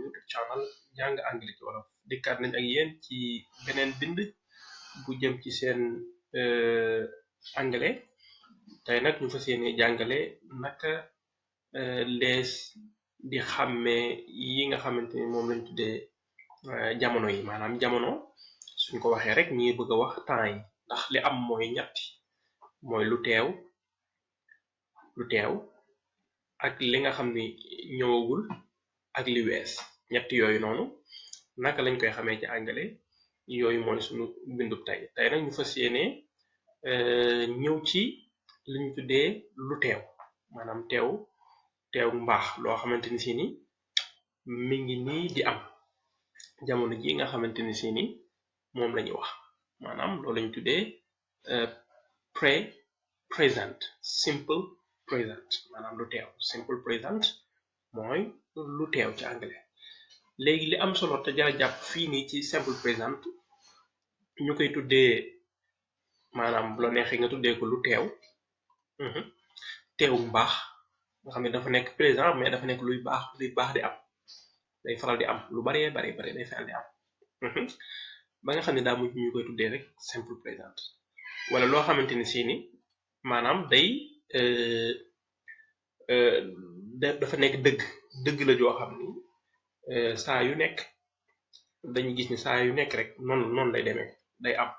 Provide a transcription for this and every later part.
YouTube channel jàng anglais ci wolof dikkaat nañ ak yéen ci beneen bind bu jëm ci seen anglais tey nag ñu fas yéene jàngale naka lees di xàmmee yi nga xamante ni moom lañ tuddee jamono yi maanaam jamono suñ ko waxee rek ñi bëgg a wax temps yi ndax li am mooy ñetti mooy lu teew ak li nga xam ni ñëwagul ak li wees ñett yooyu noonu naka lañ koy xamee ci anglais yooyu mooy suñu bindub tey nag ñu fas yéene ñëw ci li ñu tuddee lu teew maanaam teew mbaax loo xamante ni si ni mi ngi nii di am jamono ji nga xamante ni si ni moom la ñuy wax maanaam loolu lañu tuddee present simple present maanaam lu teew simple present mooy lu teew ci anglais léegi li am solo te jara jàpp fii nii ci simple present ñu koy tuddee maanaam bu la neexee nga tuddee ko lu teew mbaax nga xam ne dafa nekk présent mais dafa nekk luy baax di am day faral di am lu bari day faral di am ba nga xam ne daa mujj ñu koy tuddee rek simple present wala loo xamante ni si ni maanaam day dafa nekk dëgg la joo xam ni saa yu nekk dañuy gis ni saa yu nekk rek noonu lay demee day am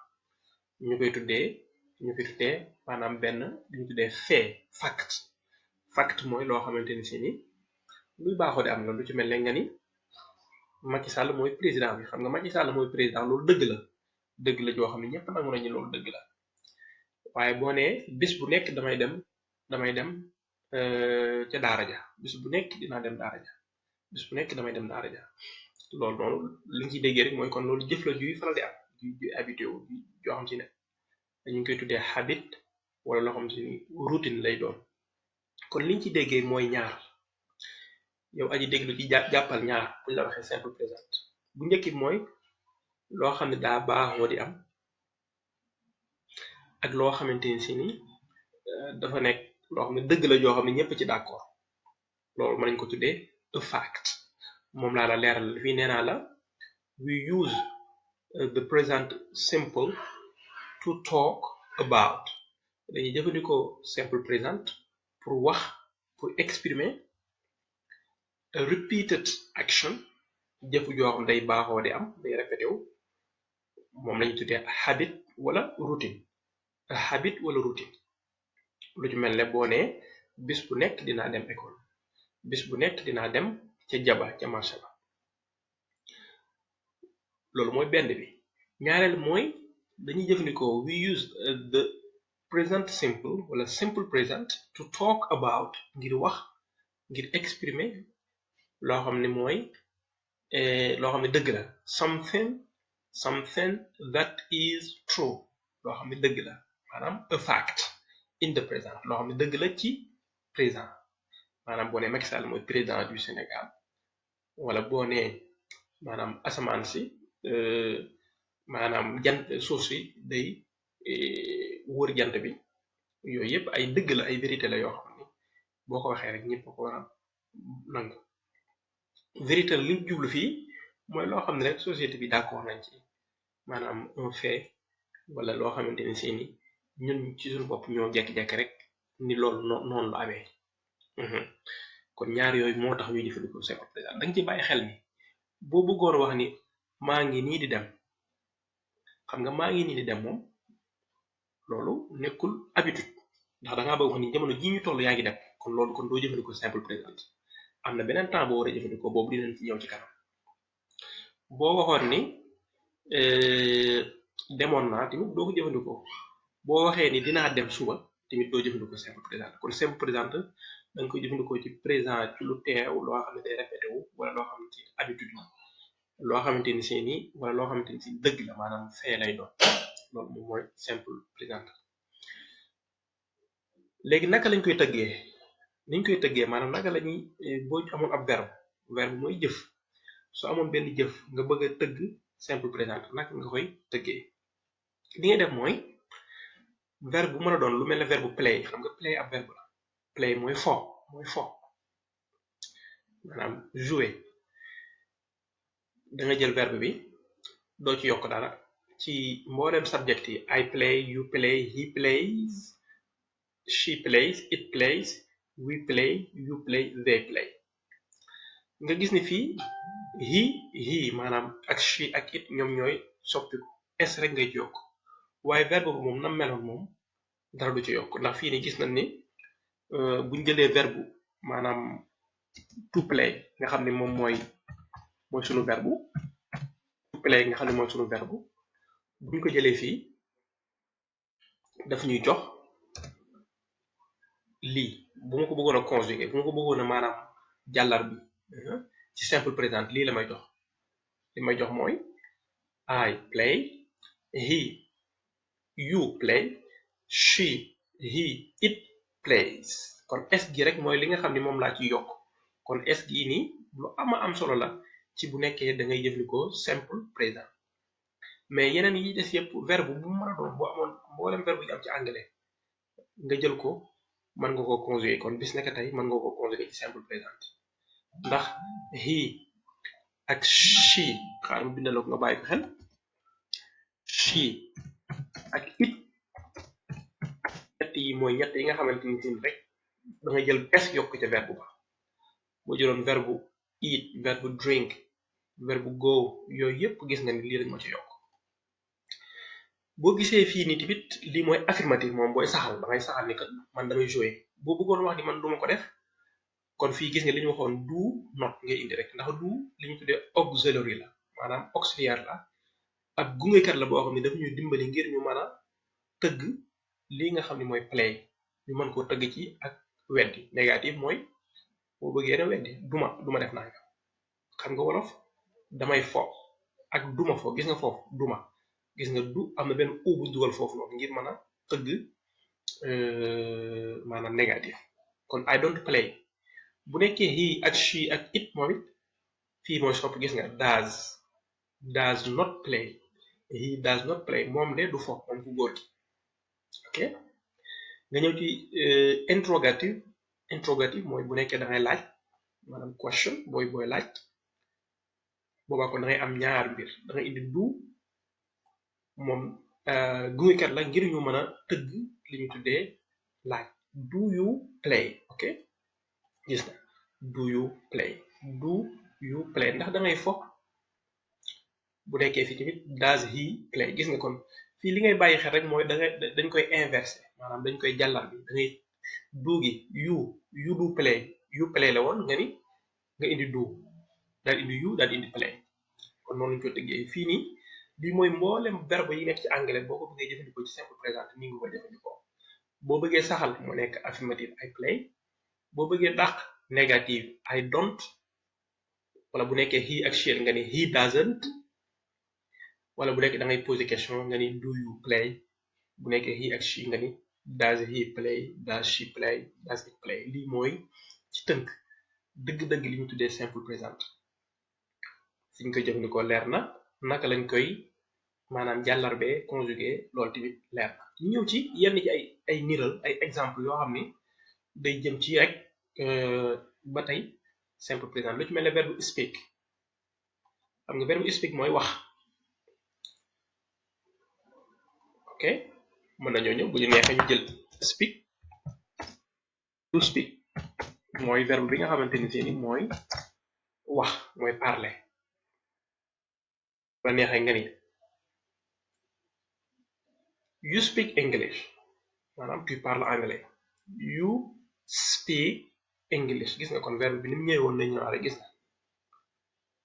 ñu koy tuddee maanaam benn dañu tuddee fact mooy loo xamante ni si ni luy baaxoo di am la lu ci mel ne nga ni Macky Sall mooy président bi xam nga Macky Sall mooy président loolu dëgg la joo xam ne ñëpp nangu nañu loolu dëgg la waaye boo nee bis bu nekk damay dem ca daara ja bis bu nekk dinaa dem daara ja bis bu nekk damay dem daara ja loolu noonu li ñu ciy déggee rek mooy kon loolu jëf la juy faral di am juy habitué wu joo xam si ne dañu koy tuddee habit wala loo xam si ni routine lay doon kon liñ ci déggee mooy ñaar yow aji déglu ci jàppal ñaar buñ la waxee simple présent bu njëkki mooy loo xam ne daa baaxoo di am ak loo xamante ni si ni dafa nekk loo xam ne dëgg la joo xam ne ñëpp ci d'accord loolu mën nañ ko tuddee a fact moom laa la leeral fii nee naa la we use the present simple to talk about dañuy jëfandikoo simple present pour exprimer a repeated action jëfu joo xam day baaxoo di am day répété wu moom lañu tuddee habit wala routine lu ci mel ne boo nee bis bu nekk dinaa dem école bis bu nekk dinaa dem ca marché ba loolu mooy benn bi ñaareel mooy dañuy jëfandikoo we use the present simple wala simple present to talk about ngir exprimer loo xam ne mooy loo xam ne dëgg la something that is true loo xam ne dëgg la maanaam a fact in the present loo xam ne dëgg la ci présent maanaam boo nee Macky Sall mooy président du Sénégal wala boo nee maanaam asamaan si maanaam suuf si day wër jant bi yooyu yëpp ay dëgg la ay vérité la yoo xam ni boo ko waxee rek ñëpp ko war a nangu vérité li ñu jublu fii mooy loo xam ne rek société bi d'accord nañ ci maanaam un fait wala loo xamante ni si ni ñun ci suñu bopp ñoo jekki-jekki rek ni loolu noonu la amee kon ñaar yooyu moo tax ñuy jëfandikoo simple présent da nga ci bàyyi xel ni boo bëggoon wax ni maa ngi nii di dem xam nga maa ngi nii di dem moom loolu nekkul habitude ndax da ngaa bëgg wax ni jamono ji ñu toll yaa ngi dem kon loolu kon doo jëfandikoo simple présent am na beneen temps boo war a jëfandikoo boobu dinañ ci ñëw ci kanam boo waxoon ni demoon naa tamit doo ko jëfandikoo boo waxee ni dinaa dem suba tamit doo jëfandikoo simple présent kon simple présent da nga koy jëfandikoo ci présent ci lu teew loo xam ne day répété wu wala loo xamante ni habitude la loo xamante ni si ni wala loo xamante ni si dëgg la maanaam fee lay doon loolu moom mooy simple présent léegi naka lañ koy tëggee niñ koy tëggee maanaam naka la ñuy boo amoon ab verbe mooy jëf soo amoon benn jëf nga bëgg a tëgg simple présent naka nga koy tëggee li ngay def mooy verbe bu mën a doon lu mel ne verbe play xam nga play ab verbe la play mooy fo maanaam jouer da nga jël verbe bi doo ci yokk dara ci mboolem subject yi I play, you play, he plays, she plays, it plays, we play, you play, they play. nga gis ni fii he maanaam ak she ak it ñoom ñooy soppiku s rek ngay ci yokk waaye verbe bu moom nam meloon moom dara du ci yokk ndax fii ni gis nañ ni buñ jëlee verbe maanaam to play nga xam ne moom mooy sunu verbe to play nga xam ne mooy sunu verbe buñ ko jëlee fii daf ñuy jox lii bu ma ko bëggoon a conjuguer bu ma ko bëggoon a maanaam jàllar bi ci simple présent lii la may jox li may jox mooy I play, he, you play, she, he, it plays. kon s gi rek mooy li nga xam ne moom laa ci yokk kon s gi nii lu am solo la ci bu nekkee da ngay jëfandikoo simple présent mais yeneen yi des yëpp verbe bu mën a doon boo amoon mboolem verbe yi am ci anglais nga jël ko mën nga ko conjuguer kon bis nekk tey mën nga ko conjuguer ci simple présent ndax he ak she xaar ma bindal ko nga bàyyi ko xel she ak it ñett yi mooy ñett yi nga xamante ni rek da ngay jël s yokk ca verbe ba boo jëloon verbe eat verbe drink verbe go yooyu yëpp gis nga ni lii rek moo ci yokk boo gisee fii nii tamit lii mooy affirmative moom booy saxal da ngay saxal ni kat man damay jouer boo bëggoon wax ni man duma ko def kon fii gis nga li ñu waxoon do not ngay indi rek ndax do li ñu tuddee auxiliary la maanaam auxiliaire la ak gungekat la boo xam ne dafa ñuy dimbali ngir ñu mën a tëgg lii nga xam ne mooy play ñu mën koo tëgg ci ak weddi négatif mooy boo bëggee na weddi duma def naa xam nga wolof damay fo ak duma fo gis nga foofu duma gis nga du am na benn u bu dugal foofu noonu ngir mën a tëgg maanaam négatif kon I don't play bu nekkee he ak she ak it moom it fii mooy sopp gis nga does not play he does not play moom de du fo moom ku góor gi ok nga ñëw ci interrogative mooy bu nekkee da ngay laaj maanaam question booy laaj boobaa kon da ngay am ñaar mbir da ngay indi du moom gungekat la ngir ñu mën a tëgg li ñu tuddee laaj do you play ok gis na do you play ndax da ngay fo bu nekkee fii tamit does he play gis nga kon fii li ngay bàyyi xel rek mooy dañ koy inversé maanaam dañ koy jàllar bi da ngay do gi you do play la woon nga indi do daal indi you daal indi play kon noonu lañu ko tëggee fii nii lii mooy mboolem verbe yi nekk ci anglais boo ko bëggee jëfandikoo ci simple présent ni nga ko jëfandikoo boo bëggee saxal mu nekk affirmative I play boo bëggee dàq négative I don't wala bu nekkee he ak she nga ni he doesn't wala bu nekkee da ngay poser question nga ni do you play bu nekkee he ak she nga ni does he play does she play does it play lii mooy ci tënk dëgg-dëgg li ñu tuddee simple présent fi ñu koy jëfandikoo leer na naka lañ koy maanaam jàllarbee conjugué loolu tamit leer na ñu ñëw ci yenn ci ay niral ay exemple yoo xam ni day jëm ci rek ba tey simple présent lu ci mel ne verbe speak xam nga verbe speak mooy wax ok mën nañoo ñëw bu ñu neexee ñu jël speak to speak mooy verbe bi nga xamante ni seeni mooy wax mooy parler la neexee nga ni you speak English maanaam tu parles anglais you speak English gis nga kon verbe bi ni mu ñëwee woon nañ ñëwaale gis nga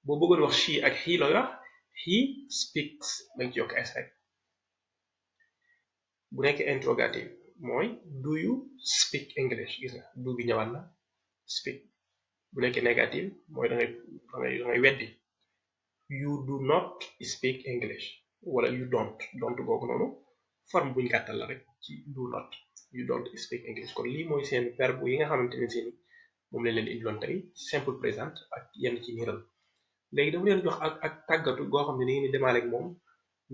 boo bëggoon wax she ak he looy wax he speaks dañ ci yokk s rek bu nekkee interrogative mooy do you speak English gis nga do bi ñëwaat na speak bu nekkee négative mooy da ngay weddi you do not speak English wala you don't googu noonu forme buñ gàttal la rek ci do not you don't speak English kon lii mooy seen verbe yi nga xamante ne seeni moom lañ leen indiloon tey simple présent ak yenn ci niral léegi dama leen jox ak tàggatu goo xam ne da ngeen di demaale ak moom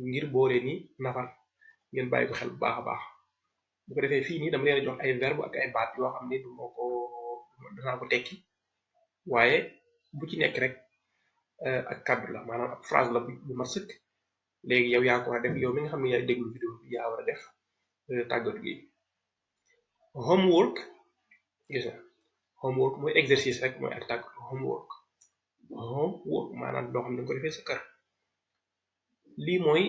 ngir boole ni nafar ngeen bàyyi ko xel bu baax a baax bu ko defee fii nii dama leen jox ay verbe ak ay baat yoo xam ne danaa ko tekki waaye bu ci nekk rek ak kaddu la maanaam ab phrase la bu ma sëkk léegi yow yaa ko war a def yow mi nga xam ne yaay déglu vidéo bi yaa war a def tàggatu gi homework gis nga homework mooy exercice rek mooy ak tàggatu homework maanaam loo xam ne ko defee sa kër lii mooy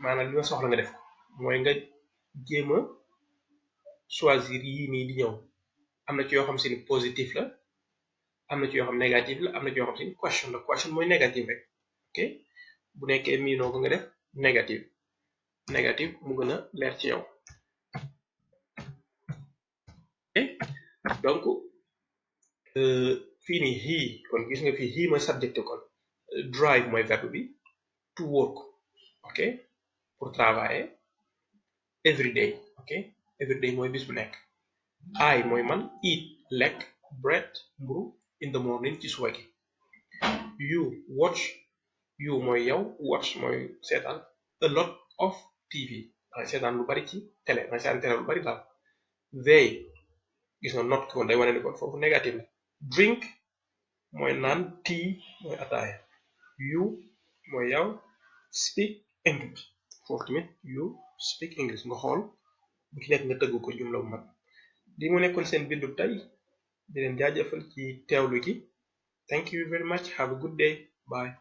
maanaam li ma soxla nga def ko mooy nga jéem a choisir yii nii di ñëw am na ci yoo xam si ni positif la am na ci yoo xam négatif la am na ci yoo xam si ni question la question mooy négatif rek ok bu nekkee miinoo ko nga def négatif mu gën a leer ci yow donc fii nii he kon gis nga fii he mooy subject kon drive mooy verbe bi to work ok pour travailler everyday ok everyday mooy bis bu nekk I mooy man eat lekk bread mburu in the morning ci suba gi you watch you mooy yow watch mooy seetaan a lot of TV dangay seetaan lu bari ci télé dangay seetaan télé lu bari daal they gis nga not kon day wane ni kon foofu négatif la drink mooy naan tea mooy ataaya you mooy yow speak English foofu tamit you speak English nga xool bu ci nekk nga tëgg ko jumla bu mat li mu nekkoon seen bindu tey di leen jaajëfal ci teewlu gi thank you very much have a good day bye